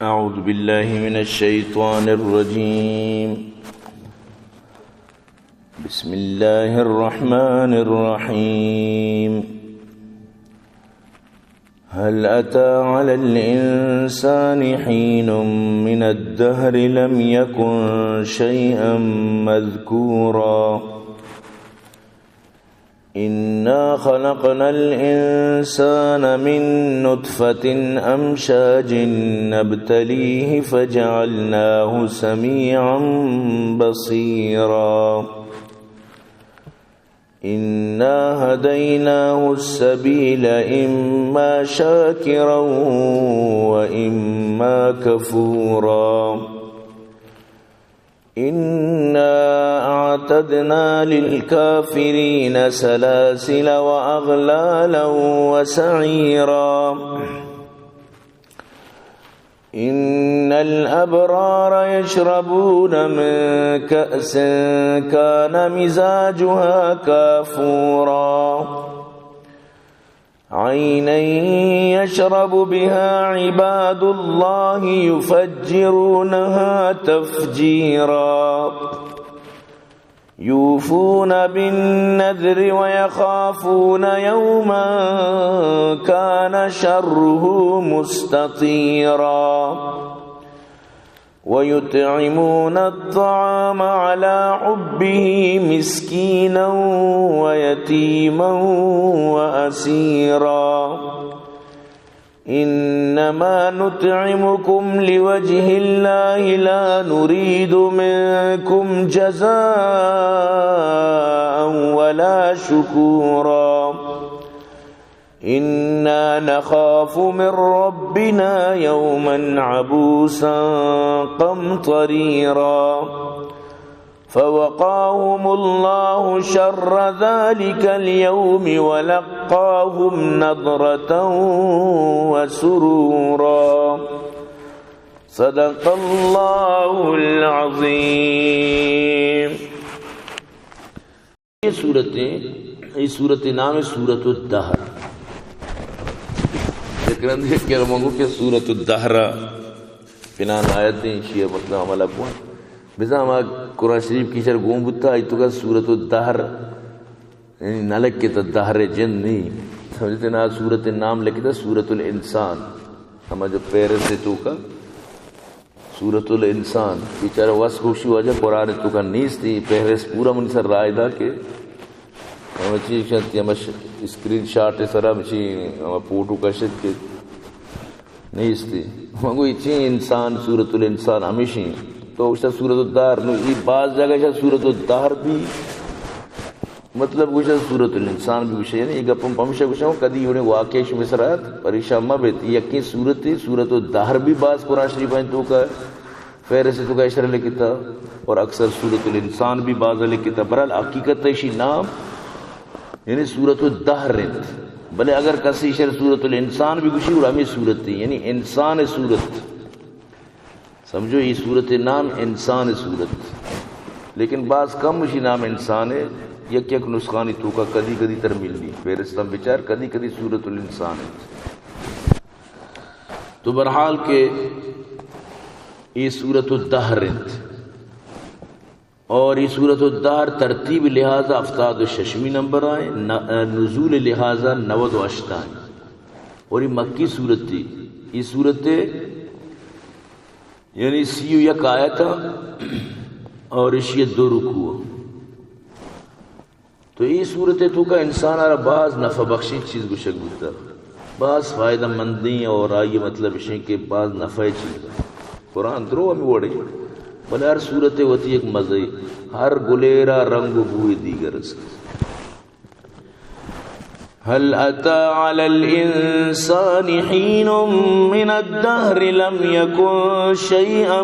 أعوذ بالله من الشيطان الرجيم. بسم الله الرحمن الرحيم. هل أتى على الإنسان حين من الدهر لم يكن شيئا مذكورا. إنا خلقنا الإنسان من نطفة أمشاج نبتليه فجعلناه سميعا بصيرا. إنا هديناه السبيل إما شاكرا وإما كفورا. إنا أعتدنا للكافرين سلاسل وأغلالا وسعيرا. إن الأبرار يشربون من كأس كان مزاجها كافورا. عينا يشرب بها عباد الله يفجرونها تفجيرا. يوفون بالنذر ويخافون يوما كان شره مستطيرا. ويطعمون الطعام على حبه مسكينا ويتيما وأسيرا. إنما نطعمكم لوجه الله لا نريد منكم جزاء ولا شكورا. إنا نخاف من ربنا يوما عبوسا قمطريرا. فوقاهم الله شر ذلك اليوم ولقاهم نضرة وسرورا. صدق الله العظيم. اے سورت ایں، اے سورت ءِ نام ایں سورۃ الدہر۔ یک رندے کہ من گو کہ سورۃ الدہر پنان آیت ایں، ایشی ءِ مطلب عمل کن۔ بزاں ہما قرآن شریف کہ ایشرا گون بوتا، آئی توکا سورۃ الدہر یعنی نہ لکھتا، دہر جند نی۔ سمجھتے نا، سورت ءِ نام لکھتا سورۃ الانسان۔ ہما جو فہرست ءِ توکا سورۃ الانسان، بیچارہ وس گوشی واجہ قرآن ءِ توکا نیست، اے فہرست پورا منی سر راہ دا کہ ہمے چیز کنت، ہمے ش-، اسکرین شاٹ ءِ سرا ہمے چی، ہمے فوٹو کشت کہ نیست۔ من گو اے چی انسان، سورۃ الانسان ہمیشی۔ تو گوشتا سورۃ الدہر، نو اے باز جگہ شا سورۃ الدہر بھی مطلب گوشے، سورۃ الانسان بھی گوشے، یعنی اے گپ ہم پمشا گوشاں، کدی اڑے واقعہ شمے سرا ات، پریشان مہ بیت۔ یکیں سورتے، سورۃ الدہر بھی باز قرآن شریف ءِ توکا فہرست ءِ توکا ایشرا لکھتا، اور اکثر سورۃ الانسان بھی باز لکھتا۔ بہرحال حقیقت ایشی نام یعنی سورۃ الدہر انت۔ بلے اگر کسی ایشرا سورۃ الانسان بھی گوشی، گڑا ہمے سورت انت، یعنی انسان ءِ سورت۔ سمجھو، اے سورت ءِ نام انسان ءِ سورت، لیکن باز کم ایشی نام انسان ءِ، یک یک نسخانی توکا کدی کدی تر ملی۔ فہرستاں بچار، کدی کدی سورۃ الانسان انت۔ تو بہرحال کہ اے سورۃ الدہر انت۔ اور اے سورۃ الدہر ترتیب لحاظا ہفتاد و ششمی نمبر ءَ ایں، ن-، نزول لحاظا نود و ہشت ءَ ایں۔ اور اے مکی سورت ایں۔ اے سورت یعنی سی و یک آیت ایں اور ایشی دو رکوع۔ تو اے سورت ءِ توکا انسان ءَ را باز نفع بخشیں چیز گوشگ بوتا، باز فائدہ مندیں، اور آئی مطلب اشیں کہ باز نفع چیز۔ قرآن درو ہمے وڑیں، بلے ہر سورت ءِ وتی یک مزے، ہر گلے را رنگ و بوئے دیگر است۔ هل أتى على الإنسان حين من الدهر لم يكن شيئا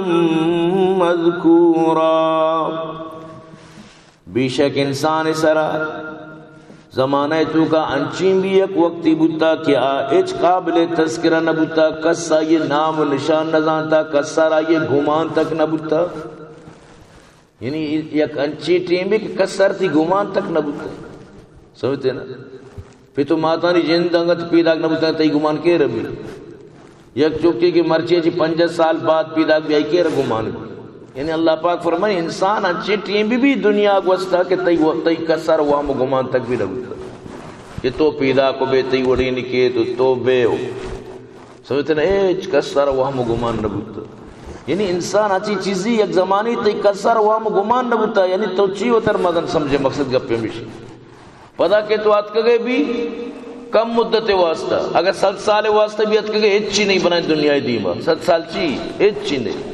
مذكورا۔ بیشک انسان ءِ سرا زمانہ ءِ توکا انچیں بھی یک وقتے بوتا کہ آ ہچ قابل تذکرہ نہ بوتا، کس آئی نام و نشان نہ زانتا، کس ءَ را آئی گمان تک نہ بوتا۔ یعنی یک انچیں ٹیمے کہ کس ءَ را تئی گمان تک نہ بوتا۔ سمجھتے نا؟ پت و ماتانی جند انگت پیداک نہ بوتا، تئی گمان کئے ربی؟ یک چکے کہ مرچی چی پنجاہ سال بعد پیداک بی، آئی کیرا گمان بی۔ یعنی اللہ پاک فرمائے، انسان انچیں ٹیم بی بی دنیا گوستا کہ تئی و-، تئی کسر وہم و گمان تک بی نہ بوتا کہ تو پیداک بے، تئی وڑینی کیت و تو بے ہو۔ سمجھتے نا؟ ہچ کسر وہم و گمان نہ بوتا۔ یعنی انسان انچیں چیزی یک زمانی تئی کسر وہم و گمان نہ بوتا، یعنی تو چی وتر مزن سمجھے، مقصد گپے ہمیشی۔ پدا کہ تو اتکگے بی کم مدت واسطہ، اگر صد سال واسطہ بی اتکگے، ہچی نہیں بنائیں دنیا دیما۔ صد سال چی؟ ہچی نہیں۔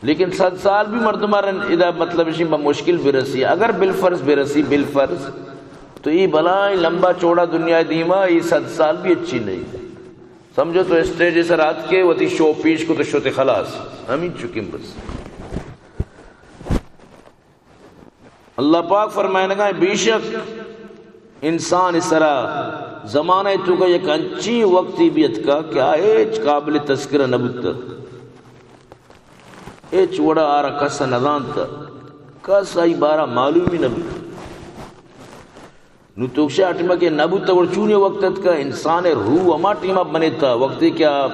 لیکن صد سال بی مردم ادا مطلب اشی با مشکل برسی، اگر بالفرض برسی، بالفرض، تو ای بلائیں لمبا چوڑا دنیا دیما، ای صد سال بی ہچی نہیں۔ سمجھو تو اسٹیج سر آتکے وتی شو پیش کو تو شتے خلاص، ہمیں چکیں بس۔ اللہ پاک فرمائنگا، بے شک انسان سرا زمانہ توکا یک انچیں وقتی بی اتکا کہ آ ہچ قابل تذکرہ نہ بوتا، ہچ وڑا آرا کس نہ زانتا، کس آئی بارا معلومی نہ بوتا۔ نو تو گشے آ ٹیما کہ نہ بوتا، گڑا چونیں وقت اتکا؟ انسان روح ہما ٹیما بنیتا، وقتی کہ آ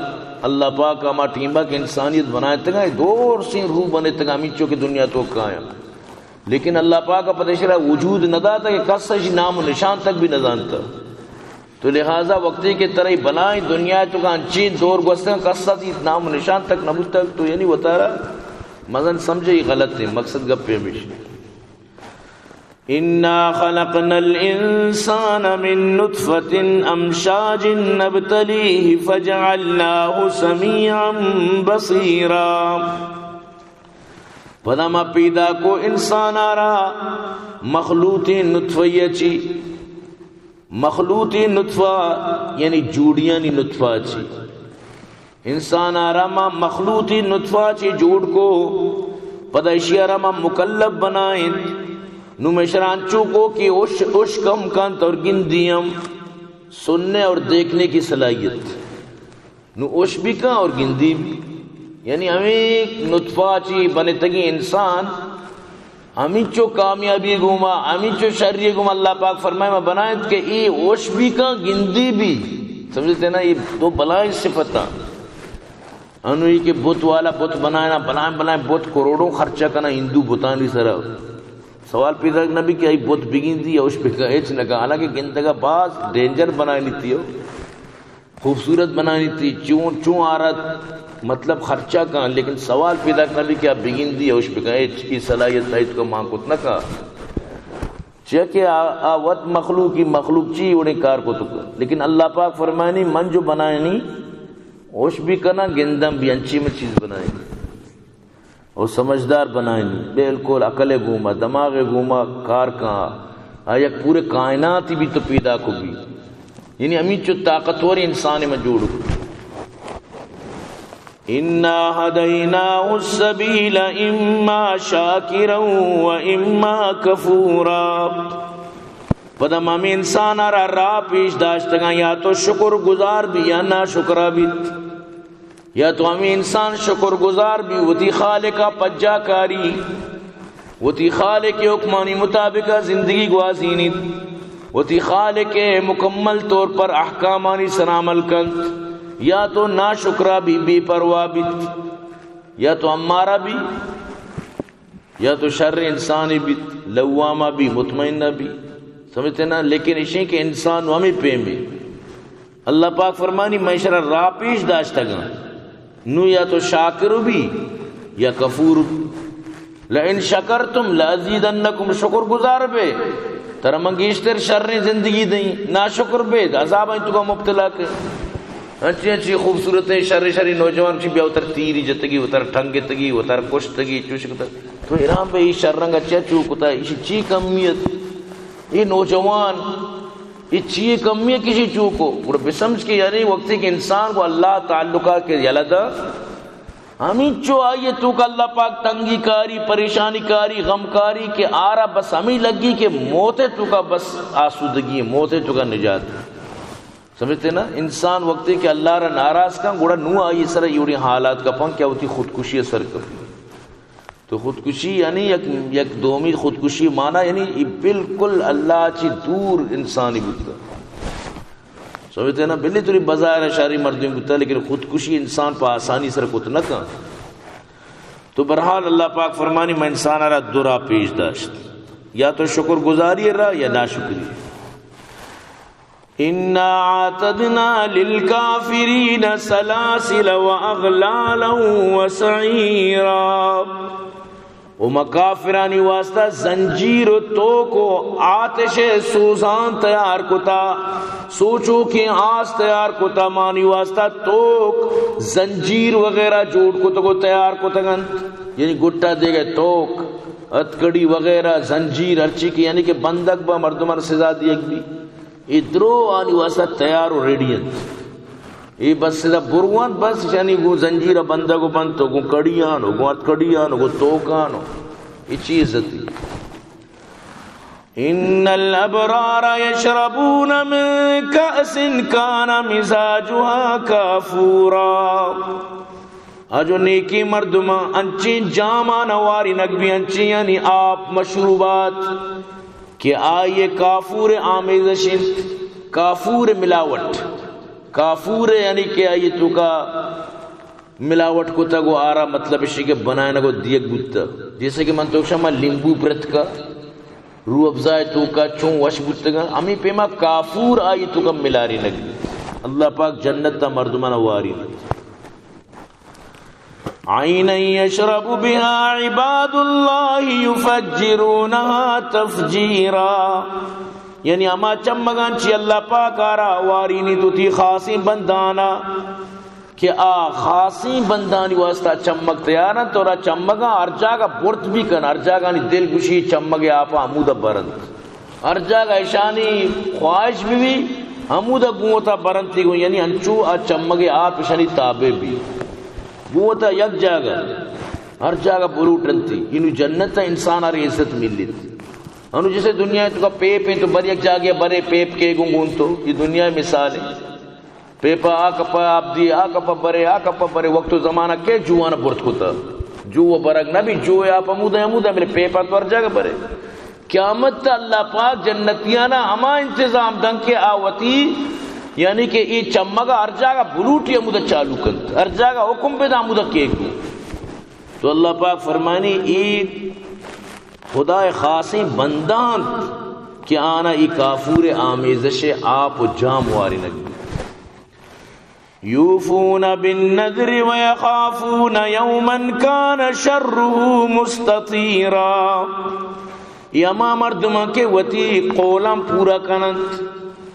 اللہ پاک ہما ٹیما کہ انسانیت بنائتگا، دور سیں روح بنیتگا، ہمینچو کہ دنیا توکا آیا۔ لیکن اللہ پاک پدا اشرا وجود نہ داتا کہ کس اشی نام و نشان تک بی نہ زانتا۔ تو لہذا وقتی کہ ترا ای بلائیں دنیا توکا انچیں دور گوستگا، کس اشی نام و نشان تک نہ بوتا، تو یعنی وتارا مزن سمجھے، ای غلط ہے، مقصد گپے ہمیش۔ إنا خلقنا الإنسان من نطفة أمشاج نبتليه فجعلناه سميعا بصيرا۔ پدا ما پیدا کو انسان آرا مخلوط نطفہ چی، مخلوط نطفہ یعنی جوڑیانی نطفہ چی۔ انسان آرا ما مخلوط نطفہ چی جوڑ کو، پدا اشی آرا ما مکلف بنائیں۔ نو مشرا انچو کو کہ اش، اش کم کنت اور گندی ہم، سننے اور دیکھنے کی صلاحیت۔ نو اش بھی کن اور گندی بھی۔ یعنی ہمیں نطفہ چی بنتگی انسان، ہمینچو کامیابی گوما، ہمینچو شری گوما اللہ پاک فرمائے، ما بنائت کہ ای اش بھی کن، گندی بھی۔ سمجھتے نا؟ یہ دو بلائیں صفتاں۔ انو ای کہ بت والا بت بنائنا، بلائیں بلائیں بت کروڑوں خرچہ کنا ہندو بتانی سرا۔ سوال پیدا نہ بھی کہ ای بت بگندی یا اش بکن، ہچ نہ کن۔ حالانکہ گندگا باز ڈینجر بنائنی تیو، خوبصورت بنائنی تی، چون، چون آرت، مطلب خرچہ کن، لیکن سوال پیدا نہ بھی کہ آ بگندی یا اش بکن، ہچ ای صلاحیت تئی توکا مان کت نہ کا۔ چیا کہ آ، آ وت مخلوقی، مخلوق چی وڑیں کار کو تو کن۔ لیکن اللہ پاک فرمائنی، من جو بنائنی، اش بھی کنا، گندم بھی، انچی من چیز بنائنی۔ او سمجھدار بنائنی، بالکل عقل گوما، دماغ گوما کار کن۔ آ یک پورے کائناتی بھی تو پیدا کو بھی۔ یعنی ہمینچو طاقتور انسان من جوڑ کو۔ إنا هديناه السبيل إما شاكرا وإما كفورا۔ پدا ما ہمے انسان ء را راہ پیش داشتگاں، یا تو شکر گزار بی یا ناشکرا بیت۔ یا تو ہمے انسان شکر گزار بی، وتی خالق ء پجا کاری، وتی خالق ء حکمانی مطابق ء زندگی گوازینیت، وتی خالق ء مکمل طور پر احکامانی سر عمل کنت، یا تو ناشکرا بی، بے پرواہ بیت، یا تو امارہ بی، یا تو شر انسانے بیت، لوامہ بی، مطمئنہ بی۔ سمجھتے نا؟ لیکن اشیں کہ انسان و ہمیں پیمیں۔ اللہ پاک فرمانی، من شرا راہ پیش داشتگاں۔ نو یا تو شاکر بی یا کفور بی۔ لئن شکرتم لازیدنکم، شکر گزار بے، ترا من گیشتر شریں زندگی دیں۔ ناشکر بے، عذاب انت کا مبتلا کے۔ انچی انچی خوبصورتیں شر شری نوجوان چی بیا وتر تیری جتگی، وتر ٹنگتگی، وتر کشتگی، چوش کتگ۔ تو حیران بے، ای شر رنگ اچیا چو کتا، ایشی چی کمیت؟ ای نوجوان، ای چی کمیت کشی چو کو؟ گڑا بسمجھ کہ یعنی وقتی کہ انسان کو اللہ تعلقہ کے یلدا، ہمینچو آئی توکا اللہ پاک تنگی کاری، پریشانی کاری، غم کاری کہ آرا بس ہمیں لگی کہ موت توکا بس آسودگی، موت توکا نجات۔ سمجھتے نا؟ انسان وقتی کہ اللہ را ناراض کن، گڑا نو آئی سر ایوڑی حالات کپن کہ وتی خودکشی سر کپی۔ تو خودکشی یعنی یک، یک دومی خودکشی معنی یعنی ای بالکل اللہ چی دور انسانی بوتا۔ سمجھتے نا؟ بلے توری بظاہر شری مردم بوتا، لیکن خودکشی انسان پہ آسانی سر کت نہ کن۔ تو بہرحال اللہ پاک فرمانی، من انسان را دو راہ پیش داشت، یا تو شکر گزاری را یا ناشکری۔ انا اعتدنا للکافرین سلاسل و اغلالا و سعیرا۔ و ما کافرانی واسطہ زنجیر و توک و آتش سوزان تیار کتا، سوچوکیں آس تیار کتا، مانی واسطہ توک، زنجیر وغیرہ جوڑ کتگ و تیار کتگ انت۔ یعنی گٹا دیگہ توک، ہتکڑی وغیرہ، زنجیر، ہرچی کہ یعنی کہ بندگ با مردمان سزا دیگ بی۔ اے درو آنی واسطہ تیار و ریڈی انت۔ اے بس سدا برو انت، بس یعنی گوں زنجیر بندگ و بنت و گوں کڑیان و گوں ہتکڑیان و گوں توکان و اے چیز تی۔ ان الابرار یشربون من کأس کان مزاجها کافورا۔ آ جو نیکی مردماں انچیں جامان وارینگ بی، انچیں یعنی آپ، مشروبات کہ آئی کافور آمیزش انت، کافور ملاوٹ، کافور یعنی کہ آئی توکا ملاوٹ کتگ و آرا مطلب اشی کہ بنائنگ و دیگ بوتہ۔ جیسے کہ من تو شما لیمبو پرتکا، روح افزا توکا چون وش بوتگا، ہمیں پیما کافور آئی توکا ملارینگ بی۔ اللہ پاک جنت تا مردمان وارینت۔ عینا یشرب بها عباد اللہ یفجرونها تفجیرا۔ یعنی ہما چمگاں چی اللہ پاک آرا وارینی تو تی خاصیں بندانا کہ آ خاصیں بندانی واسطہ چمگ تیار انت، اور آ چمگاں ہر جاگہ برت بھی کن، ہر جاگہانی دل گوشی چمگ آپا ہمودا برنت۔ ہر جاگہ اشانی خواہش بہ بی، ہمودا گوں وتا برنتی گوں، یعنی انچو آ چمگ آپ اشانی تابع بی۔ گوں وتا یک جاگہ، ہر جاگہ بلوٹنتی۔ اینو جنت انسان ہر عزت ملیت۔ انو جیسے دنیا توکا پیپ ہیں تو بر یک جاگہ برے پیپ کے گوں گون تو، یہ دنیا مثال ہے۔ پیپا آ کپا آپ دی، آ کپا برے، آ کپا برے، وقت و زمانہ کے جوان برت کتا۔ جو و برگ نہ بی، جو آپ ہمودا، ہمودا ملے، پیپا تو ہر جاگہ برے۔ قیامت تا اللہ پاک جنتیانا ہما انتظام دن کہ آ وتی، یعنی کہ ای چمگا ہر جاگہ بلوٹی ہمودا چالو کنت، ہر جاگہ حکم بدا ہمودا کیک۔ تو اللہ پاک فرمانی، ای خدائے خاصیں بندہ انت کہ آنا ای کافور آمیزش آپ و جام وارینگ۔ یوفون بالنذر ویخافون یوما کان شره مستطیرا۔ اے ہما مردماں کہ وتی قولاں پورا کننت،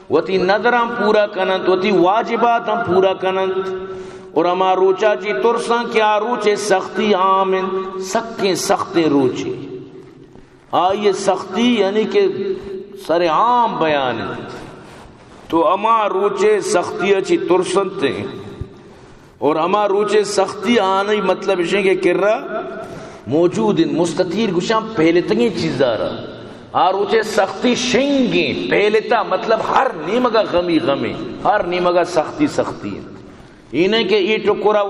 وتی ندراں پورا کننت، وتی واجباتاں پورا کننت، اور ہما روچا چی ترساں کہ آ روچے سختی عام انت، سکیں سختیں روچے۔ آئی سختی یعنی کہ سر عام بیان انت۔ تو ہما روچے سختی چی ترسنت ہیں، اور ہما روچے سختی آنی مطلب اشیں کہ کرا موجود انت، مستطیر گشاں پھیلتگیں چیزارا۔ آ روچے سختی شنگیں، پھیلتا مطلب ہر نیمگا غمی غمی، ہر نیمگا سختی سختی انت۔ اے نہ کہ اے ٹکرا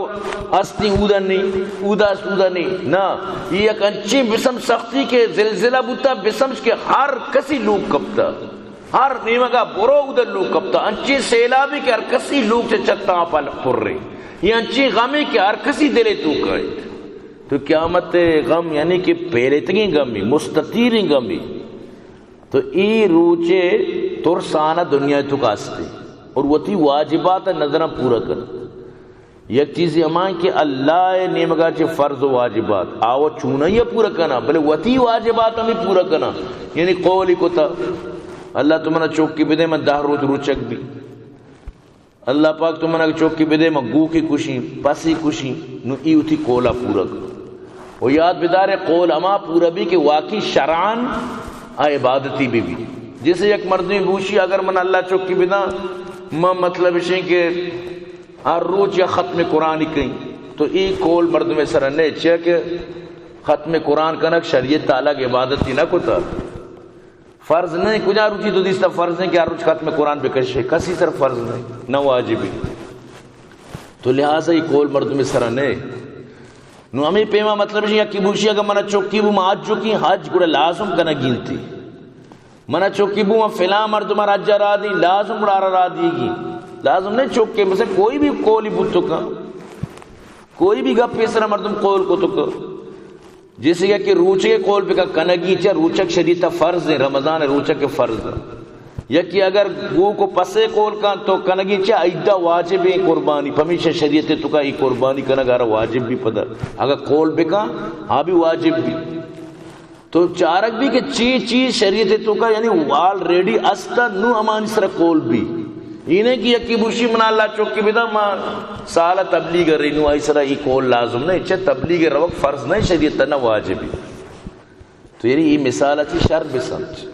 ہستی اودا نہیں، اودا است اودا نہیں۔ نہ، اے یک انچیں بسم سختی کہ زلزلہ بوتا، بسمج کہ ہر کسی لوگ کپتا۔ ہر نیمگا برو اودا لوگ کپتا۔ انچیں سیلابی کہ ہر کسی لوگ چہ چھتاں پل پرے۔ اے انچیں غمی کہ ہر کسی دلے توکا انت۔ تو قیامت غم یعنی کہ پھیلتگیں غمی، مستطیریں غمی۔ تو ای روچے ترسانا دنیا توکا استے اور وتی واجبات نظراں پورا کن۔ یک چیزی ہمان کہ اللہ نیمگا چے فرض و واجبات آو چونائی پورا کنا، بلے وتی واجبات ہمیں پورا کنا۔ یعنی قولی کتا، اللہ تو منا چوکی بدے، من دہ روچ روچک بی۔ اللہ پاک تو منا چوکی بدے، من گوکی کشی، پسی کشی، نو ای وتی قولا پورا کن۔ و یاد بدارے، قول ہما پورا بی کہ واقعی شرعاً آ عبادتی بی بی۔ جیسے یک مردمی بوشی، اگر من اللہ چوکی بداں، من مطلب اشیں کہ ہر روچ یا ختم قرآنی کہیں، تو ای قول مردم سر نہ، چیا کہ ختم قرآن کنک شریعت تعالیٰ کی عبادتی نہ کتا۔ فرض نہیں، کجا روچی تو دیستا فرض نہیں کہ ہر روچ ختم قرآن بکشے، کسی سر فرض نہیں، نہ واجبی۔ تو لہذا یہ قول مردم سرا نہیں۔ نو ہمیں پیما مطلب ہے، یکی بوشی اگر منا چکی بو، ما حج کی حج گڑا لازم کنا گینتی۔ منا چکی بو، ما فلاں مردم حج را دی، لازم گڑا را، را دیگی۔ لازم نہ چکے، مثلا کوئی بھی قولی بوت کن، کوئی بھی گپے سرا مردم قول کت کن۔ جیسے کہ روچے قول بکن، کنگی چہ روچک شریعت فرض ہیں، رمضان روچک فرض ہیں۔ یکی اگر گو کو پسے قول کن تو کنگی چہ عیدہ واجب ہیں قربانی، پمیشہ شریعت توکا ای قربانی کنگ آرا واجب بھی پدا۔ اگر قول بکن، ہاں بھی واجب بھی۔ تو چارگ بھی کہ چی چیز شریعت توکا یعنی آلریڈی استا، نو ہمانی سرا قول بھی۔ ای نہیں کہ یکی بوشی منا اللہ چکی بدا، ما سال تبلیغ رہی نو، آئی سرا ای قول لازم نہیں، چہ تبلیغ روک فرض نہیں، شریعت نہ واجبی۔ تو یعنی ای مثال اچی شر بسمجھ۔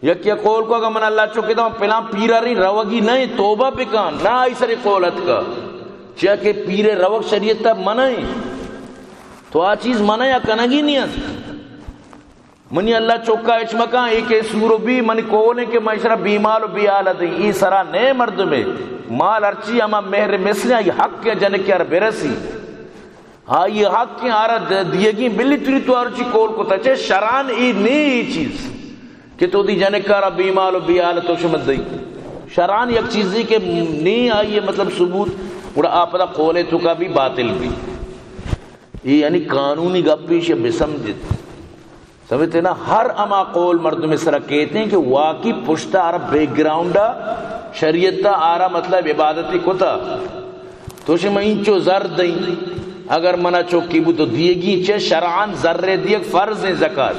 یکی قول کو اگر من اللہ چکی دا پلان پیرا رہی روگی نہیں، توبہ بکن، نہ آئی سر قول اتکا۔ چیا کہ پیر روک شریعت منع ہے۔ تو آ چیز منع یا کنگی نہیں است۔ منی اللہ چکا اچ مکان، اے کہ سور بی منی کولیں کہ من اشرا بیمال و بیال دیں، ای سرا نئے مردمے، مال ہرچی ہما مہر مثل آئی حق کے جنکے ار برسی۔ آئی حق کے آرا د-، دیگی بلی تری تو ہرچی کول کتا، چہ شران ای نی ای چیز کہ تو دی جنکارا بیمال و بیال تو شمت دئی۔ شران یک چیزی کہ نی آئی مطلب ثبوت، گڑا آ پدا قولے توکا بھی باطل بھی۔ ای یعنی قانونی گپیش بسمجھت۔ سمجھتے نا؟ ہر ہما قول مردم سرا کہتے ہیں کہ واقعی پشتا آرا بیک گراؤنڈا شریعتا آرا مطلب عبادتی کتا۔ تو شما انچو زر دیں، اگر منا چوکی بو تو دیگی چہ شرعاً زر دیگ فرض ہیں زکات۔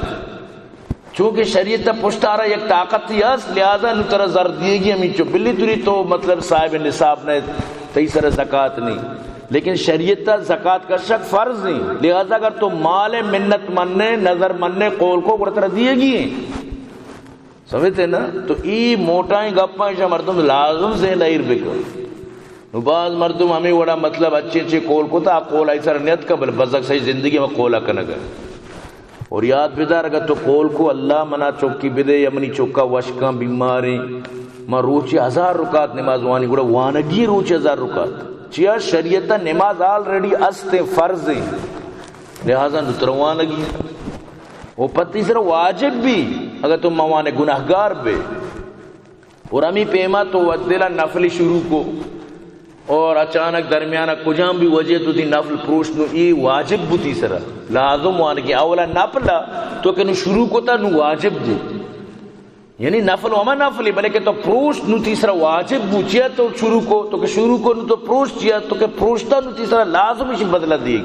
چونکہ شریعت پشتا آرا یک طاقت ہی است، لہذا نو ترا زر دیگی ہمینچو بلی توری تو مطلب صاحب نصاب نہ، تئی سر زکات نہیں۔ لیکن شریعت ء زکات کشگ فرض ہیں، لہذا اگر تو مال منت مننے، نظر مننے، قول کو گڑا ترا دیگی ہیں۔ سمجھتے نا؟ تو ای موٹائیں گپاں ایشا مردم لازم ذہن ایر بکن۔ نو باز مردم ہمیں وڑا مطلب اچھے اچھے قول کو تا، قول آئی سر نیت کا بل بزگ صحیح زندگی میں قولا کنگا۔ اور یاد بدار، اگر تو قول کو اللہ منا چوکی بدے یا منی چوکا وشکاں بیماریں، ما روچے ہزار رکعت نماز وانی، گڑا وانگی روچے ہزار رکعت۔ چیا؟ شریعت نماز آلریڈی است ہیں، فرض ہیں، لہذا نتر وانگی۔ وہ پتی سر واجب بھی، اگر تو موانے گناہگار بے۔ اور ہمیں پیما تو دلا نفلی شروع کو، اور اچانک درمیان کجام بھی وجہ تو تی نفل پروشت نو، ای واجب بوتی سرا، لازم وانگی۔ اولا نفل تو کہ نو شروع کو تا نو واجب بو، یعنی نفل ہما نفلی، بلکہ تو پروشت نو تی سرا واجب بو۔ چیا تو شروع کو؟ تو کہ شروع کو نو تو پروشت، چیا تو کہ پروشتا نو تی سرا لازم اسی بدلہ دیگی۔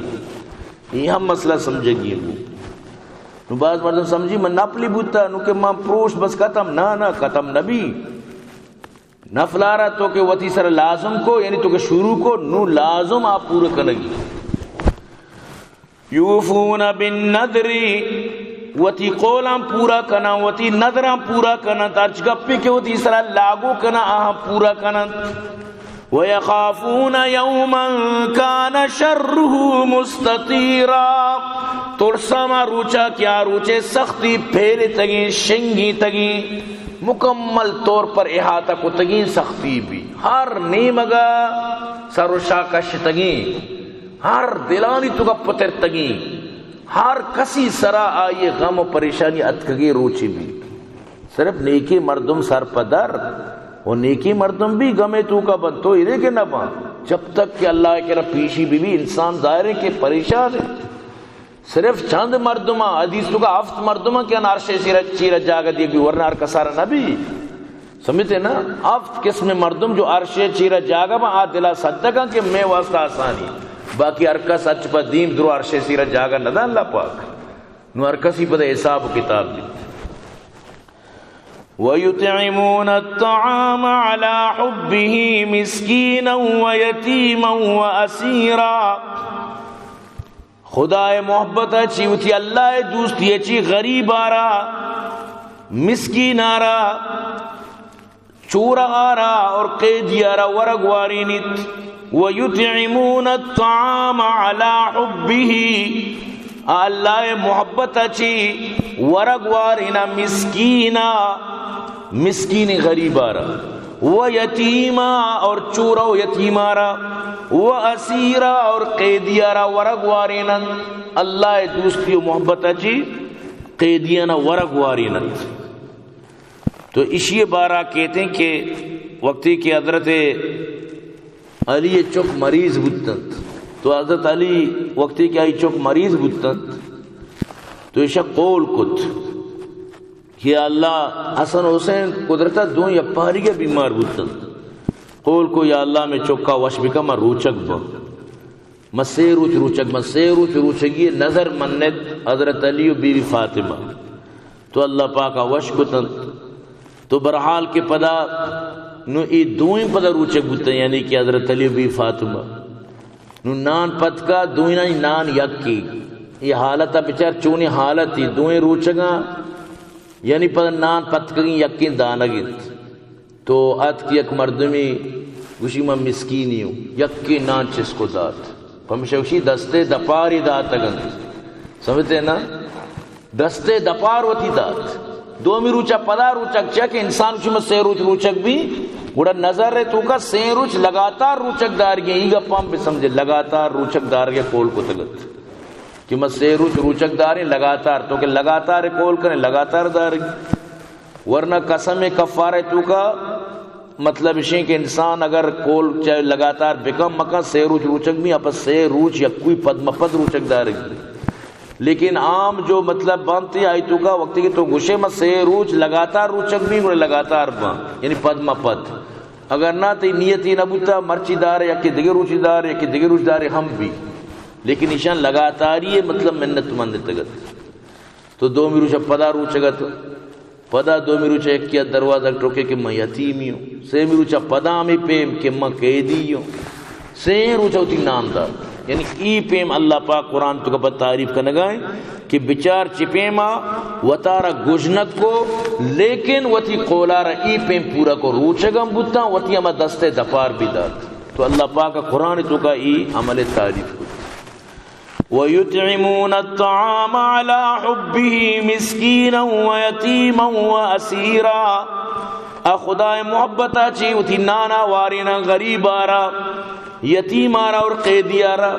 یہ ہم مسئلہ سمجھگی ہے۔ نو باز مردم سمجھی من نفلی بوتا، نو کہ من پروشت بس ختم۔ نہ، نہ، ختم نبی۔ نفلارا تو کہ وتی سر لازم کو، یعنی تو کہ شروع کو، نو لازم آپ پورا کنگی۔ یوفون بالنذر، وتی قولاں پورا کناں، وتی نذراں پورا کناں، ہرچ گپے کہ وتی سرا لاگو کناں، آہاں پورا کناں۔ ویخافون یوما کان شره مستطیرا، ترساں ما روچا کہ آ روچے سختی پھیلتگیں، شنگیتگیں، مکمل طور پر احاطہ کتگیں سختی بھی، ہر نیمگا سر و شاہ کشتگیں، ہر دلانی توکا پترتگیں، ہر کسی سرا آئی غم و پریشانی اتکگیں روچے بھی۔ صرف نیکیں مردم سرپدر و نیکیں مردم بھی غمے توکا بنت، تو ارے کہ نہ بنت۔ جب تک کہ اللہ کرا پیشی بی بی، انسان ظاہر ہے کہ پریشان ہے۔ صرف چند مردم، حدیث توکا ہفت مردم کہ عرش چیرا، چیرا جاگہ دیگ بی، ورنہ ہر کسارا نہ بی۔ سمجھتے نا؟ ہفت قسم مردم جو عرش چیرا جاگہ با، آ دلا صدقاں کہ میں واسطہ آسانی۔ باقی ہر کس اچ پہ دیم درو عرش چیرا جاگہ نہ دا اللہ پاک۔ نو ہر کسی پدا حساب و کتاب بیت۔ ويطعمون الطعام على حبه مسكينا ويتيما وأسيرا۔ خدائے محبت چی وتی، اللہ دوستی چی غریب آرا، مسکین آرا، چورہ آرا اور قیدی آرا ورگ وارینیت۔ ويطعمون الطعام على حبه، اللہ محبت چی ورگ وارینا مسکینا، مسکین غریب آرا، و یتیما اور چورہ و یتیم آرا، و اسیرا اور قیدی آرا ورگ وارینن۔ اللہ دوستی و محبت چی قیدیانا ورگ وارینن۔ تو اشی بارہ کہتے ہیں کہ وقتی کہ حضرت علی ءِ چک مریض بوتنت۔ تو حضرت علی وقتی کہ آئی چک مریض بوتنت، تو ایشاں قول کت کہ یا اللہ، حسن حسین قدرتا دوئیں یک پہریگا بیمار بوتنت۔ قول کو، یا اللہ، مئے چکا وش بکن، ما روچگ باں۔ ما سے روچ روچگ، ما سے روچ روچگی نظر منت حضرت علی و بی بی فاطمہ۔ تو اللہ پاکا وش کتنت۔ تو بہرحال کہ پدا نو ای دوئیں پدا روچگ بوتن، یعنی کہ حضرت علی و بی بی فاطمہ۔ نو نان پتکا، دوئینانی نان یکی۔ ای حالتا بچار چونی حالتی، دوئیں روچگاں، یعنی پدا نان پتکگیں یکیں دانگ انت۔ تو اتک یک مردمے گوشی، من مسکینی اوں، یکے نان چست کو دات۔ پمیشا گوشی، دستے دپاری داتگ انت۔ سمجھتے نا؟ دستے دپار وتی دات۔ دومی روچا پدا روچگ، چیا کہ انسان گوشی، من سے روچ روچگ بی، گڑا نظر ءِ توکا سے روچ لگاتار روچگ دارگی، ای گپاں بہ سمجھے، لگاتار روچگ دارگی قول کتگ ات کہ من سے روچ روچگ داریں لگاتار، تو کہ لگاتار قول کریں، لگاتار دارگی۔ ورنہ قسم ءِ کفارہ ءِ توکا مطلب اشیں کہ انسان اگر قول چاہے لگاتار بکن مکن، سے روچ روچگ بی، اپا سے روچ یکوئی پد مپد روچگ دارگی۔ لیکن عام جو مطلب بنت آئی توکا وقتی کہ تو گوشے من سے روچ لگاتار روچگ بی، گڑا لگاتار باں، یعنی پد مپد۔ اگر نہ تئی نیتی نہ بوتا، مرچی دارے، یکے دگہ روچی دارے، یکے دگہ روچ دارے ہم بی۔ لیکن ایشاں لگاتاری ءِ مطلب منت من اتگ ات۔ تو دومی روچ ءَ پدا روچگ ات۔ پدا دومی روچ ءَ یکے ءَ دروازگ ٹوکے کہ من یتیمی اوں۔ سیمی روچ ءَ پدا ہمے پیم کہ من قیدی اوں۔ سئیں روچ ءَ وتی نام دات۔ یعنی ای پیم اللہ پاک قرآن توکا پہ تعریف کنگا ایں کہ بچار چی پیما وتارا گژنت کو، لیکن وتی قولارا ای پیم پورا کو، روچگ ہم بوتاں، وتی ہما دست ءِ دپار بھی دات۔ تو اللہ پاک قرآن توکا ای عمل تعریف کو۔ وَيُطْعِمُونَ الطَّعَامَ عَلَىٰ حُبِّهِ مِسْكِينًا وَيَتِيمًا وَأَسِيرًا۔ آ خدائے محبت ءَ چی وتی نانا واریناں غریب آرا، یتیم آرا اور قیدی آرا۔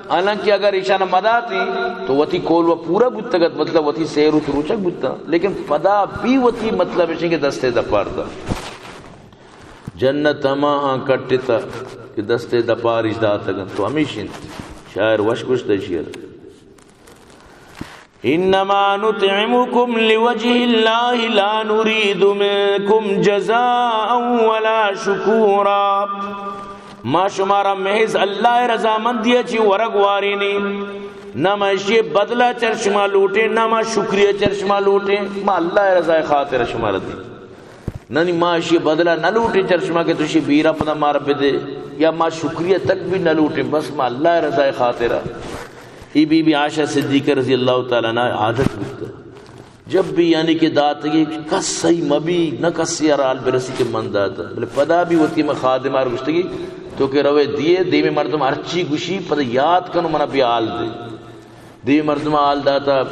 حالانکہ اگر ایشان مداتی تو وتی کول و پورا بوتگت، مطلب وتی سے روچ روچگ بوتا، لیکن پدا بھی وتی مطلب اشیں کہ دستے دپار دا۔ جنت ہماہاں کٹتا کہ دستے دپارش داتگ انت۔ تو ہمیش انت۔ شاعر وش گوشتہ ایشی ءَ، انما نطعمکم لوجه اللہ لا نرید منکم جزاء ولا شکورا۔ ما شمارا محض اللہ ءِ رضامندی ءَ چی ورگ وارینی، نہ ما اشی بدلہ چر شما لوٹیں، نہ ما شکریہ چر شما لوٹیں، ما اللہ ءِ رضا ءِ خاطر شمارا دیں۔ ننی ما اشی بدلہ نہ لوٹیں چر شما کہ تو اشی بیرا پدا مارا بدے، یا ما شکریہ تک بھی نہ لوٹیں، بس ما اللہ ءِ رضا ءِ خاطرا۔ ای بی بی عائشہ صدیقہ رضی اللہ تعالی عنہا عادت بوتا، جب بھی یعنی کہ داتگی کس صحیح مبی، نہ کسی ءَ را حال برسی کہ من داتا۔ بلے پدا بھی وتی ہما خادمہ ءَ را گوشتگی تو کہ روے دیے، دیمی مردم ہرچی گوشی پدا یاد کن و منا بیا حال دے۔ دیمی مردماں حال داتا،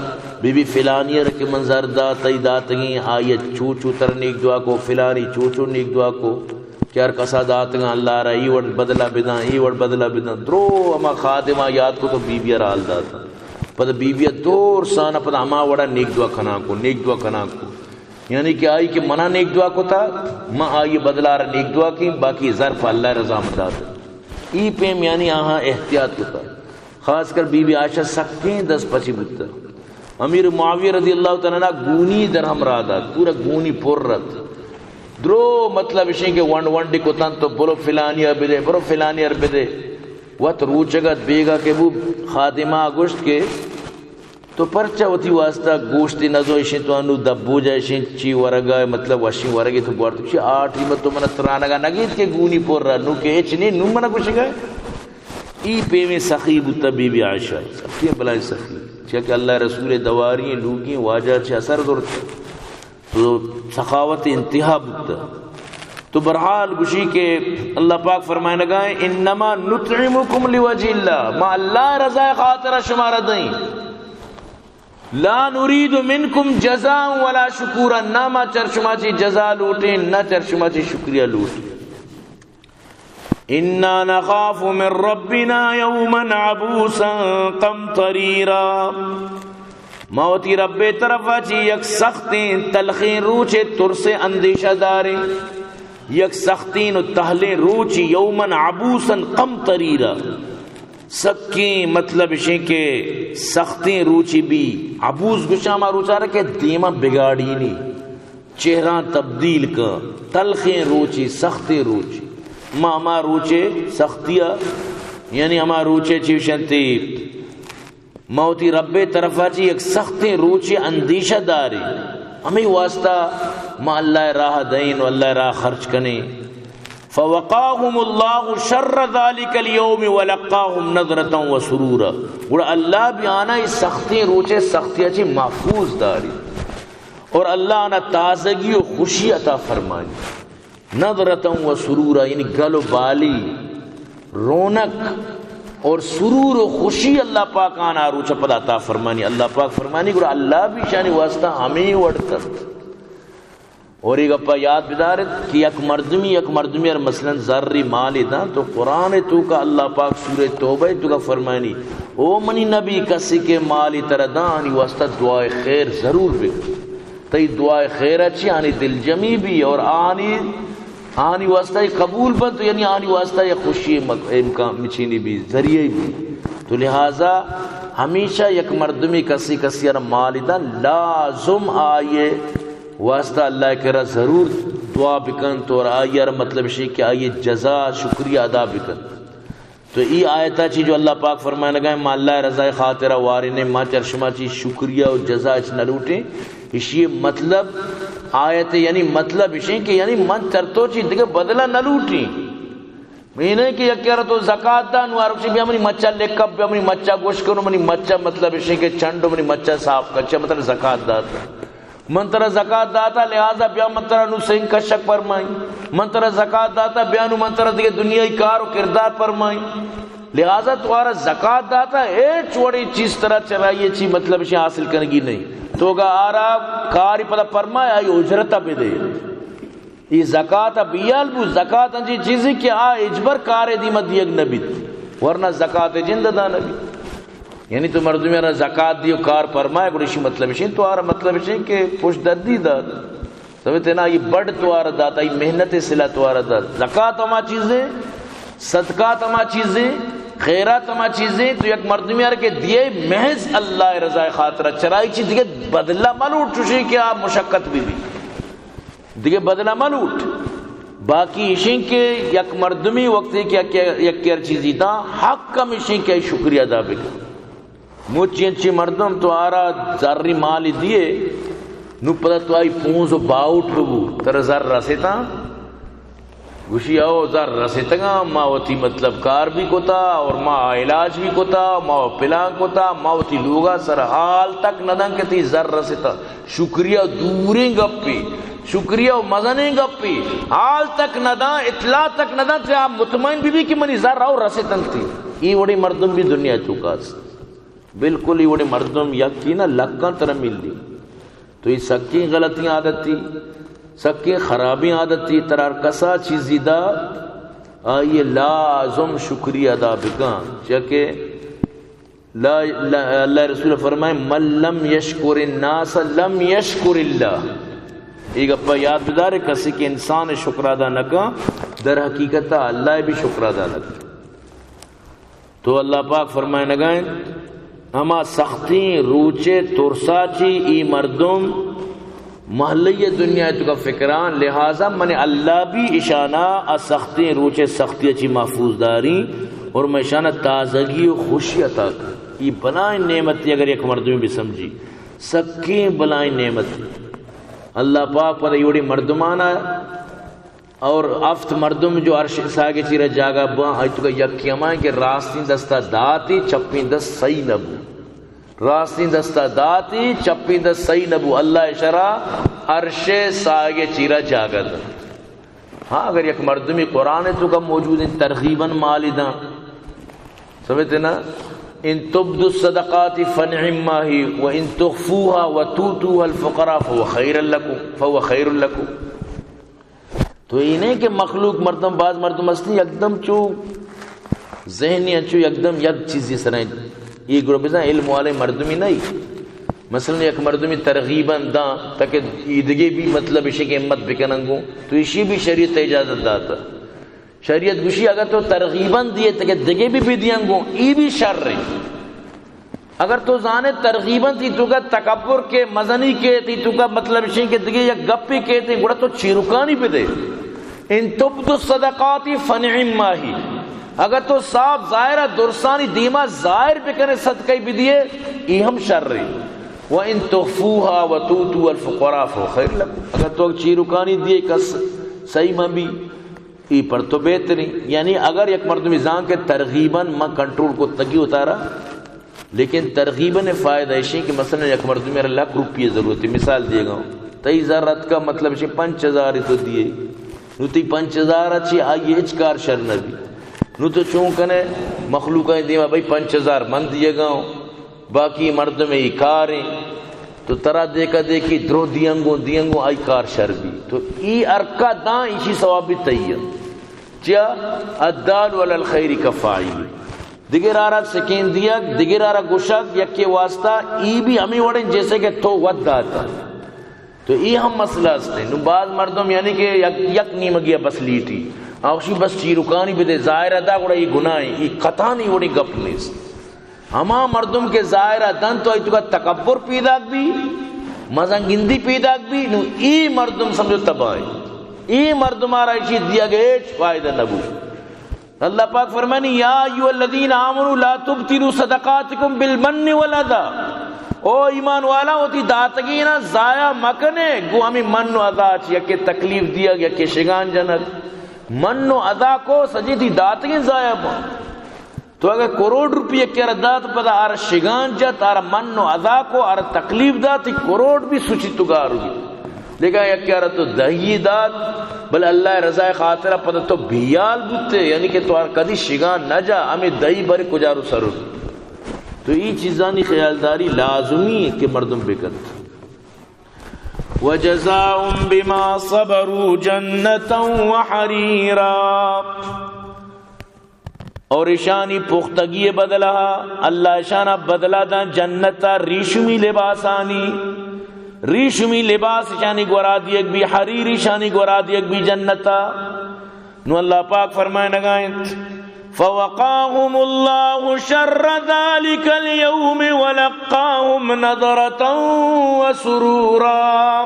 بی بی فلانی ءَ را کہ من زر دات، تئی داتگیں، آئی ءَ چو چو ترا نیک دعا کو، فلانی چو چو نیک دعا کو، کہ ہر کسا داتگاں اللہ ءَ را ای وڑ بدلہ بداں، ای وڑ بدلہ بداں۔ درو ہما خادماں یاد کو تو بی بی ءَ را حال داتا۔ پدا بی بی ءَ دور سانا پدا ہما وڑا نیک دعا کناں کو، نیک دعا کناں کو۔ یعنی کہ آئی کہ منا نیک دعا کتا، من آئی بدلہ ءَ را نیک دعا کیں، باقی زر پہ اللہ ءِ رضا ءَ دات۔ ای پیم یعنی آہاں احتیاط کتا۔ خاص کر بی بی عائشہ سکیں دست پچی بوتا۔ امیر معاویہ رضی اللہ تعالی عنہ گونی درہم را دات، پورا گونی پر رت۔ درو مطلب اشیں کہ ونڈ ونڈی کتن تو برو فلانی ءَ بدے، برو فلانی ءَ بدے۔ وت روچگ ات بیگا کہ بو، خادمہ گوشت کہ تو پرچا وتی واسطہ گوشتی نزو اشیں، تو انو دبوجا اشیں چی ورگا، مطلب وشیں ورگے تو بوارت۔ چی آ ٹیم تو منا ترانگا نگیت کہ گونی پر را، نو کہ اچ نی، نو منا گوشگا۔ ای پیمیں سخی بوتا بی بی عائشہ، سخی بلائیں سخی۔ چیا کہ اللہ رسول دواری لوگی واجہ چہ اثر درت۔ تو سخاوت انتہا بوتا۔ تو بہرحال گوشی کہ اللہ پاک فرمائنگا ہے، انما نطعمکم لوجہ اللہ، ما اللہ رضا خاطر شمارا دیں۔ لا نرید منکم جزاء ولا شکورا، نہ ما چر شما چی جزا لوٹیں، نہ چر شما چی شکریہ لوٹیں۔ انا نخاف من ربنا یوما عبوسا قمطریرا۔ ما وتی رب ءِ طرفا چی یک سختیں تلخیں روچے ترس ءُ اندیشہ داریں۔ یک سختیں و تہلیں روچی، یوماً عبوساً قمطریرا۔ سکیں مطلب اشیں کہ سختیں روچی بی، عبوس گوشاں ہما روچارا کہ دیما بگاڑینی، چہراں تبدیل کن، تلخیں روچی، سختیں روچی۔ ما ہما روچے سختیا، یعنی ہما روچے چی گوشنتی، ما وتی رب ءِ طرفا چہ یک سختیں روچے اندیشہ داریں، ہمے واسطہ ما اللہ ءِ راہ دئیں و اللہ ءِ راہ خرچ کنیں۔ فوقاهم الله شر ذلك اليوم ولقاهم نضرة وسرورا۔ گڑا اللہ بی آناں اے سختیں روچے سختیا چہ محفوظ داری اور اللہ آناں تازگی و خوشی عطا فرمانی۔ نضرة وسرورا، یعنی گل و بالی، رونق اور سرور و خوشی اللہ پاک آناں روچ پدا عطا فرمانی۔ اللہ پاک فرمانی، گڑا اللہ بی شانی واسطہ ہمے وڑ کنت۔ اور اے گپا یاد بدارت کہ یک مردمی، یک مردمی ار مثلاً زری مالی داں، تو قرآن توکا اللہ پاک سورہ توبہ توکا فرمانی، او منی نبی، کسی کہ مالی ترا داں، آنی واسطہ دعائے خیر ضرور بکن۔ تئی دعائے خیر اچی، آنی دلجمی بی اور آنی، آنی واسطہ قبول بنت، یعنی آنی واسطہ یک خوشی مک-، امکان مچینی بی، ذریعہ بی۔ تو لہذا ہمیشہ یک مردمی کسی کسی ار مالی داں، لازم آئیے واسطہ اللہ کرا ضرور دعا بکنت اور آئی ار مطلب شی کہ آئی جزا شکریہ ادا بکنت۔ تو ای آیتا چی جو اللہ پاک فرمائنگا ہے، ما اللہ رضا خاطرا وارنے، ما چر شما چی شکریہ و جزا اچ نہ لوٹیں۔ اشی مطلب آیت یعنی مطلب اشیں کہ یعنی من چر تو چی دگہ بدلہ نہ لوٹیں۔ مینہ کہ یک یار تو زکات دا، نو آروچی بیا منی مچا لکپ، بیا منی مچا گوش کنو، منی مچا مطلب اشیں کہ چنڈو منی مچا صاف کچا، مطلب زکات دات۔ من ترا زکات داتا، لہذا بیا من ترا نو سنگ کشک پرمائی، من ترا زکات داتا، بیا نو من ترا دگہ دنیای کار و کردار پرمائی۔ لہذا تو آرا زکات داتا، ہیچ وڑی چیز ترا چرائی چی مطلب شی حاصل کنگی نہیں۔ تو گا آرا کاری پدا پرمائے، آئی اجرتا بدے۔ ای زکات بیال بو، زکات انچی چیزی کہ آ اجبر کار دیما دیگ نبیت، ورنہ زکات جند دا نبیت۔ یعنی تو مردمی را زکات دیو کار پرمائے، گڑا اشی مطلب اشیں، تو آرا مطلب اشیں کہ پشت دردی دات۔ سمجھتے نا، یہ بڑ تو آرا دات، یہ محنت صلہ تو آرا دات۔ زکات ہما چیزیں، صدقات ہما چیزیں، خیرات ہما چیزیں، تو یک مردمی آرا کہ دیئے محض اللہ رضا خاطرہ، چرائی چی دیگہ بدلہ ملوٹ چوشیں کہ آ مشقت بی بی۔ دگہ بدلہ ملوٹ۔ باقی اشیں کہ یک مردمی وقتی کہ یک، یک کر چیزی داں، حق ہم اشیں کہ شکریہ ادا بکن۔ مچی انچی مردم تو آرا زری مالی دیے، نو پدا تو آئی پونز و باؤٹ ببو، ترا زر رسیتاں؟ گوشی، او زر رسیتگاں، ما وتی مطلب کار بھی کتا اور ما علاج بھی کتا، ما پلان کتا، ما وتی لوگا سر حال تک ندن کہ تی زر رسیتا۔ شکریہ دوریں گپے، شکریہ و مزنیں گپے، حال تک نداں، اطلاع تک نداں، چہ آ مطمئن بی بی کہ منی زر او رسیتنتی۔ ای وڑیں مردم بھی دنیا توکا است۔ بالکل ای وڑیں مردم یکی نہ لکاں ترا ملی۔ تو ای سکیں غلطیں عادتی، سکیں خرابیں عادتی، ترا ہر کسا چیزی دا، آئی لازم شکریہ ادا بکن، چہ کہ لا، لا، اللہ رسول فرمائے، من لم یشکر الناس لم یشکر اللہ۔ یہ گپا یاد بدارے، کسی کہ انسان شکر ادا نہ کن، در حقیقت اللہ بھی شکر ادا نہ کن۔ تو اللہ پاک فرمائنگا انت، ہما سختیں روچے ترسا چی ای مردم محلہ دنیا توکا فکران، لہذا من اللہ بھی اشانا آ سختیں روچے سختی چی محفوظ داریں اور من اشانا تازگی و خوشی عطا کن۔ ای بلائیں نعمتی اگر یک مردمی بھی سمجھی، سکیں بلائیں نعمتی۔ اللہ پاک پر ایوڑی مردمانا اور ہفت مردم جو عرش ساگے چیرا جاگہ باں، آئی توکا یکی ہمائیں کہ راستیں دستا داتی، چپیں دست سہی نبو۔ راستیں دستا داتی، چپیں دست سہی نبو۔ اللہ اشرا عرش ساگے چیرا جاگہ دا۔ ہاں، اگر یک مردمی قرآن توکا موجود ہیں، ترغیباً مالی داں۔ سمجھتے نا؟ ان تبدوا الصدقات فنعم ما هي وان تخفوها وتؤتوها الفقراء فهو خير لكم، فهو خير لكم۔ تو اے نہیں کہ مخلوق مردم، بعض مردم ہستی یکدم چو ذہنی انچو یکدم یک چیزی سرائیں، یہ گروہ بزن علم والے مردمی نہیں۔ مثلاً یک مردمی ترغیباً داں تاکہ ای دگے بھی مطلب اشی کہ ہمت بکنن گوں، تو اشی بھی شریعت اجازت داتا۔ شریعت گوشی اگر تو ترغیباً دیے تاکہ دگے بھی بدیاں گوں، ای بھی شر ہے۔ اگر تو زانے ترغیباً تی توکا تکبر کے، مزنی کے، تی توکا مطلب اشی کہ دگے یک گپی کے تی گڑا تو چیرکانی بدے۔ ان تبدوا الصدقات فنعم ما هي۔ اگر تو صاف ظاہرا درسانی دیما ظاہر بکنے صدقہ بدیے، ای ہم شر ہے۔ وان تخفوها وتؤتوا الفقراء فهو خير لكم۔ اگر تو چیرکانی دیے کس صحیح مہ بھی، ای پر تو بہتریں۔ یعنی اگر یک مردمی زان کہ ترغیباً ما کنٹرول کو تگی اتارا، لیکن ترغیباً فائدہ اشی کہ مثلاً یک مردمی را لکھ روپیے ضرورت ہے، مثال دیے گا، تئی زر اتکا مطلب اشی پنچ ہزار تو دیے، نو تی پنچ ہزار چی آئی ہچ کار شر نہ بھی۔ نو تو چون کنے مخلوقاں دیما بھئی پنچ ہزار من دیے گا، باقی مردم ای کاریں، تو ترا دیکھا دیکھی درو دیاں گوں، دیاں گوں آئی کار شر بھی۔ تو ای ارکا داں ایشی ثواب بھی تئی ہے۔ چیا؟ الدال علی الخیر کفاعل۔ دگرارا سکین دیگ، دگرارا گوشگ، یکے واسطہ ای بھی ہمیں وڑیں جیسے کہ تو وت داتا۔ تو ای ہم مسئلہ است۔ نو بعض مردم یعنی کہ یک، یک نیمگی بس لیٹی، آوشی بس چیرکانی بدے، ظاہر ادا گڑا ای گناہ ہے، ای قطعاً ای وڑیں گپ نیست۔ ہما مردم کہ ظاہر ء دنت تو آئی توکا تکبر پیداک بی، مزن گندی پیداک بی، نو ای مردم سمجھو تباہ ہے۔ ای مردم آرا اشی دیگ ہچ فائدہ نبو۔ اللہ پاک فرمانی، یا ایھا الذین آمنوا لا تبطلوا صدقاتکم بالمن والاذی۔ او ایمان والا، وتی داتگینا ضائع مکنے، گو ہمیں من و اذا چی، یکے تکلیف دیگ، یکے شگان جنگ۔ من و اذا کو سجی تی داتگین ضائع بو۔ تو اگہ کروڑ روپی یکے را دات، پدا آرا شگان جت، آرا من و اذا کو، آرا تکلیف دات، تی کروڑ بھی سوچی تو گارو بھی۔ لیکن یکے را تو دہی دات، بلے اللہ رضا خاطر پدا تو بیال بوتے، یعنی کہ تو آر کدی شگان نہ جا، ہمیں دہی بر کجارو سرو۔ تو ای چیزانی خیالداری لازمی ہے کہ مردم بکنت۔ وجزاهم بما صبروا جنة وحريرا۔ اور اشانی پختگی بدلہ، اللہ اشانا بدلہ داں جنتا ریشمی لباسانی، ریشمی لباس اشانی گورا دیگ بی، حریر اشانی گورا دیگ بی جنتا۔ نو اللہ پاک فرمائنگا انت، فوقاهم الله شر ذلك اليوم ولقاهم نضرة وسرورا۔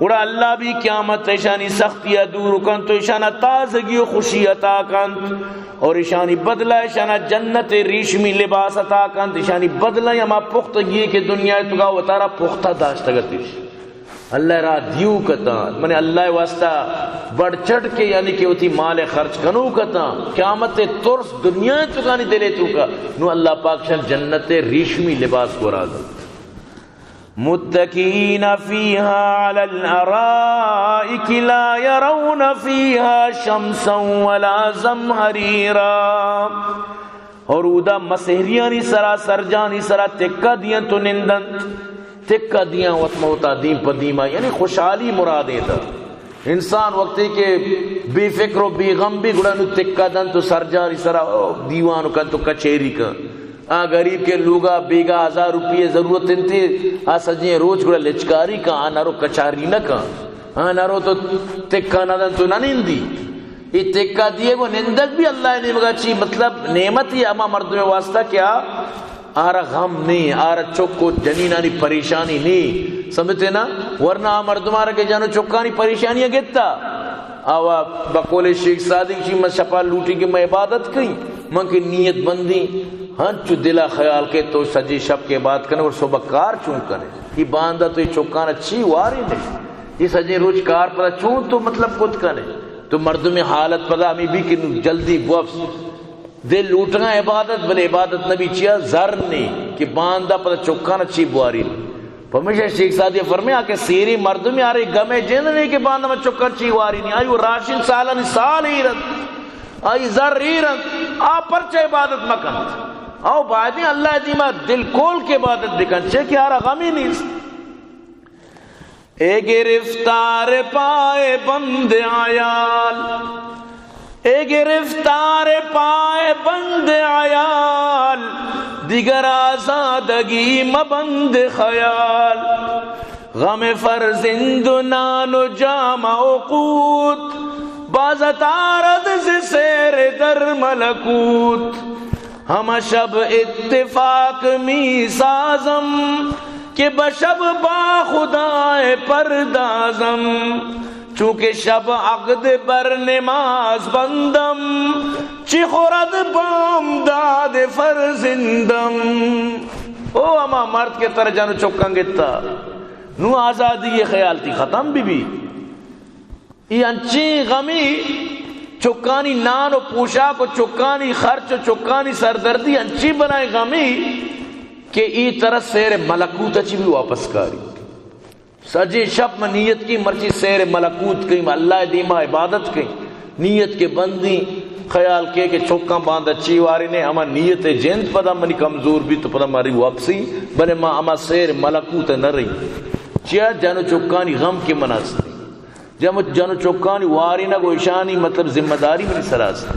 گڑا اللہ بھی قیامت اشانی سختی ء دور کنت و اشانا تازگی و خوشی عطا کنت، اور اشانی بدلہ اشانا جنت ریشمی لباس عطا کنت، اشانی بدلہ ہما پختگی کہ دنیا توکا وتارا پختہ داشتگ اتش۔ اللہ را دیو کتاں، من اللہ واسطہ بڑ چڑ کے، یعنی کہ وتی مال خرچ کنو کتاں، قیامت ترس دنیا توکانی دلے توکا، نو اللہ پاک شان جنت ریشمی لباس گورا دنت۔ متكئين فيها على الأرائك لا يرون فيها شمسا ولا زمهريرا۔ اور اودا مسہریانی سرا، سرجانی سرا تکہ دیاں تو نندنت، تکہ دیاں وت موتا دیم پہ دیما، یعنی خوشحالی مرادیں تا۔ انسان وقتی کہ بے فکر و بے غم بی، گڑا نو تکہ دنت و سرجانی سرا دیوان کنت و کچہری کن۔ آ غریب کہ لوگا بیگا ہزار روپیے ضرورت انتی، آ سجیں روچ گڑا لچکاری کن، آ نرو کچہری نہ کن، آ نرو تو تکہ نہ دنت و نہ نندی۔ ای تکہ دیے گو نندگ بھی اللہ نیمگا چی، مطلب نعمت ہی ہما مردم واسطہ کیا آرا غم نی، آرا چک و جنینانی پریشانی نی۔ سمجھتے نا؟ ورنہ آ مردم آرا کہ جنو چکانی پریشانی گتا۔ آوا بقول شیخ سعدی چی من شپا لوٹی کہ من عبادت کئی، من کہ نیت بندی، ہنچو دلا خیال کہ تو سجی شپ کہ عبادت کنے اور صبح کار چون کنے؟ یہ باندا تو یہ چکانا چی واری نہیں؟ یہ سجی روچ کار پدا چون تو مطلب کت کنے؟ تو مردم حالت پدا ہمیں بھی کہ نو جلدی بوفس۔ دل لوٹگاں عبادت، بلے عبادت نبی چیا زر نی کہ باندا پدا چکانا چی بواری۔ پمیشا شیخ سعدی فرمیا کہ سیری مردمی آرے گمے جند نی کہ باندا من چکانا چی واری نی۔ آئی وہ راشن سالانی سال ہی رد، آئی زر ہی رد، آ پرچہ عبادت مکنت؟ آؤ بایدیں اللہ دیما دل کول کے عبادت بکن، چے کہ آرا غمی نیست۔ اے گرفتار پائے بند عیال، اے گرفتار پائے بند عیال، دیگر آزادگی مبند خیال، غم فرزند و نان و جامه و قوت، باز اتارد ز سیر در ملکوت. همه شب اتفاق می‌سازم، که به شب با خدای پردازم. چونکه شب عقد بر نماز بندم، چی خورد بامداد فرزندم. او ہما مرد کہ ترا جن و چکاں گتا، نوں آزادی ءِ خیال تئی ختم بہ بی. ای انچیں غمی، چکانی نان و پوشاک و چکانی خرچ و چکانی سردردی، انچیں بلائیں غمی کہ ای ترا سیر ملکوت ءَ چی بی واپس کاری. سجیں شپ من نیت کیں مرچی سیر ملکوت کیں، من اللہ ءِ دیما عبادت کیں. نیت کہ بندیں، خیال کئے کہ چکاں باندا چی وارینیں، ہما نیت ءِ جند پدا منی کمزور بیت تو پدا ماری واپسی، بلے ما ہما سیر ملکوت ءَ نہ رہی. چیا؟ جن و چکانی غم کہ من است. جن و، جن و چکانی وارینگ و اشانی مطلب ذمہ داری منی سرا است.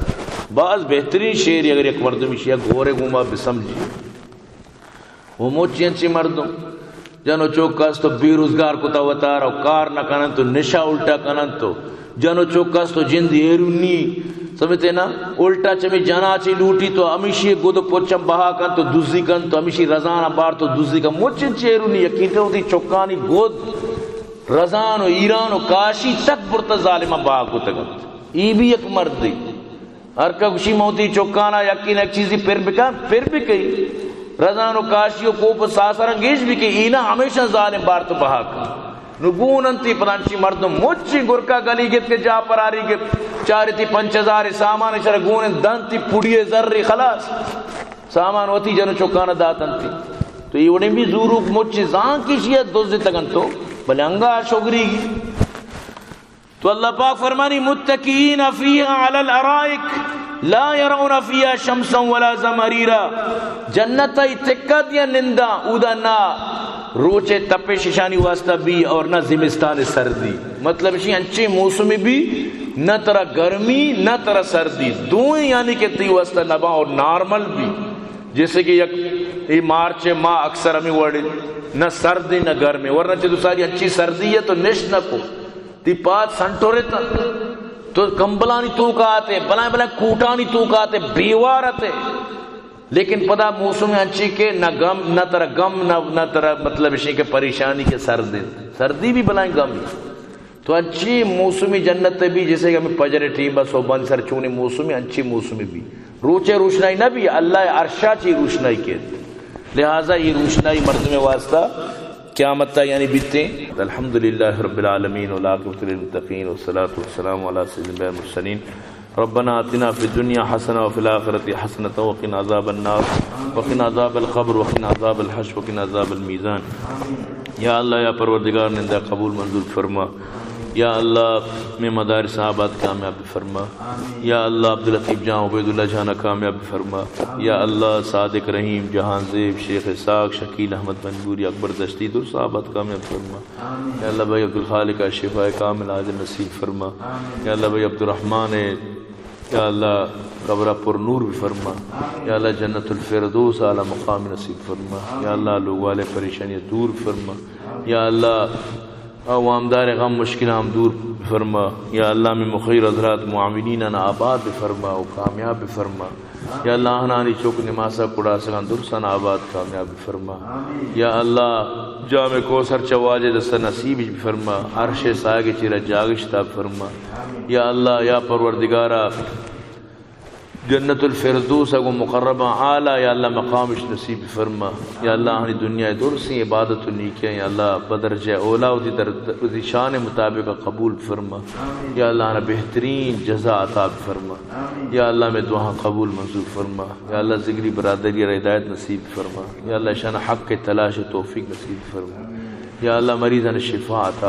باز بہترین شعرے، اگر یک مردمی شیا گورے گوما بسمجھی. و مچ انچیں مردم، جن و چک است و بے روزگار کتا وتارا و کار نہ کننت و نشہ الٹا کننت و جن و چک است و جند ایرونی، سمجھتے نا؟ الٹا چمی جنا چی لوٹی تو ہمیشی گد و پچم بہا کنت و دزی کنت و ہمیشی رزان بار تو دزی کنت. مچ انچیں ایرونی، یقین کن وتی چکانی گد، رزان و ایران و کاشی تک برتا ظالماں بہا کتگ انت. ای بھی یک مردے. ہر کہ گوشی من وتی چکانا یکے نہ یک چیزے پر بکن، پر بکئی. رزان و کاشی و کوپ و ساسراں گیش بکئی، اینا ہمیشاں ظالم بارت و بہا کن. نو گون انتی پدا انچیں مردم مچیں گرکا گلی گپت کہ جاہ پراری گپت، چارتی پنچ ہزار سامان شر گون انت، دنتی پڑی زر خلاص. سامان وتی جن و چکانا دات انتی. تو ای وڑیں بھی زوروک مچیں زانکشی ءَ دزتگ انت تو، بلے انگا شگری. تو اللہ پاک فرمانی، متکئین فیہا علی الارائک لا یرون فیہا شمسا ولا زمہریرا. جنت ءَ تکہ دیا نندا، اودا نہ روچے تپش اشانی واسطہ بی اور نہ زمستان سردی. مطلب اشی انچیں موسمی بی، نہ ترا گرمی نہ ترا سردی، دوئیں یعنی کہ تئی واسطہ نبا اور نارمل بی. جیسے کہ یک اے مارچ ماہ اکثر ہمیں وڑ، نہ سردی نہ گرمی، ورنہ چہ دو ساری انچیں سردی ہے تو نشت نہ کو. تئی پاد سنٹورت انت، تو کمبلانی توکا آتے، بلائیں بلائیں کوٹانی توکا آتے، بیوار آتے. لیکن پدا موسم انچی کہ نہ غم، نہ ترا غم، نہ، نہ ترا مطلب اشی کہ پریشانی کہ سرد انت. سردی بھی بلائیں غم. تو انچی موسمی جنت بی، جیسے کہ ہمیں پجر ٹیم بس و بند سر چونی موسمی، انچی موسمی بی. روچے روشنائی نہ بی، اللہ عرشا چی روشنائی کیت. لہذا یہ روشنائی مردم واسطہ قیامت تا یعنی بیتے. الحمدللہ رب العالمین والعاقبۃ للمتقین والصلاۃ والسلام علی سید الانبیاء والمرسلین. ربنا آتنا فی الدنیا حسنہ وفی الآخرۃ حسنۃ وقنا عذاب النار وقنا عذاب القبر وقنا عذاب الحشر وقنا عذاب المیزان. یا اللہ، یا پروردگار، نندا قبول منظور فرما. یا اللہ، میں مدارس آباد کامیاب فرما. یا اللہ، عبداللطیف جان، عبیداللہ جان کامیاب فرما. یا اللہ، صادق، رحیم، جہانزیب، شیخ اسحاق، شکیل احمد پنجگوری، اکبر دشتی، درست آباد کامیاب فرما. یا اللہ، بھائی عبدالخالق ءَ شفاء کامل عاجل نصیب فرما. یا اللہ، بھائی عبدالرحمن ءِ، یا اللہ، قبر پر نور بفرما. یا اللہ، جنت الفردوس اعلی مقام نصیب فرما. یا اللہ، لوگ والے پریشانی دور فرما. یا اللہ، آ وامدار غم مشکل ہم دور بفرما. یا اللہ، میں مخیر حضرات معاونین آباد بفرما و کامیاب بفرما. یا اللہ، آہنانی چوک نماسا کڑاسگان درسان آباد کامیاب بفرما. یا اللہ، جام کوثر چواجہ دست نصیب بفرما، عرش سائے چیرا جاگش تا بفرما. یا اللہ، یا پروردگارا، جنت الفردوس ءَ گوں مقرباں اعلیٰ، یا اللہ، مقامش نصیب فرما. یا اللہ، آہانی دنیا ءِ درسیں عبادت و نیکیاں، یا اللہ، بدرجہ اولا وتی در-، وتی شان مطابق قبول فرما. یا اللہ، آہاں بہترین جزا عطا فرما. یا اللہ، میں دعا قبول منظور فرما. یا اللہ، ذگری برادری را ہدایت نصیب فرما. یا اللہ، شان حق تلاش توفیق نصیب فرما. یا اللہ، مریضان شفا عطا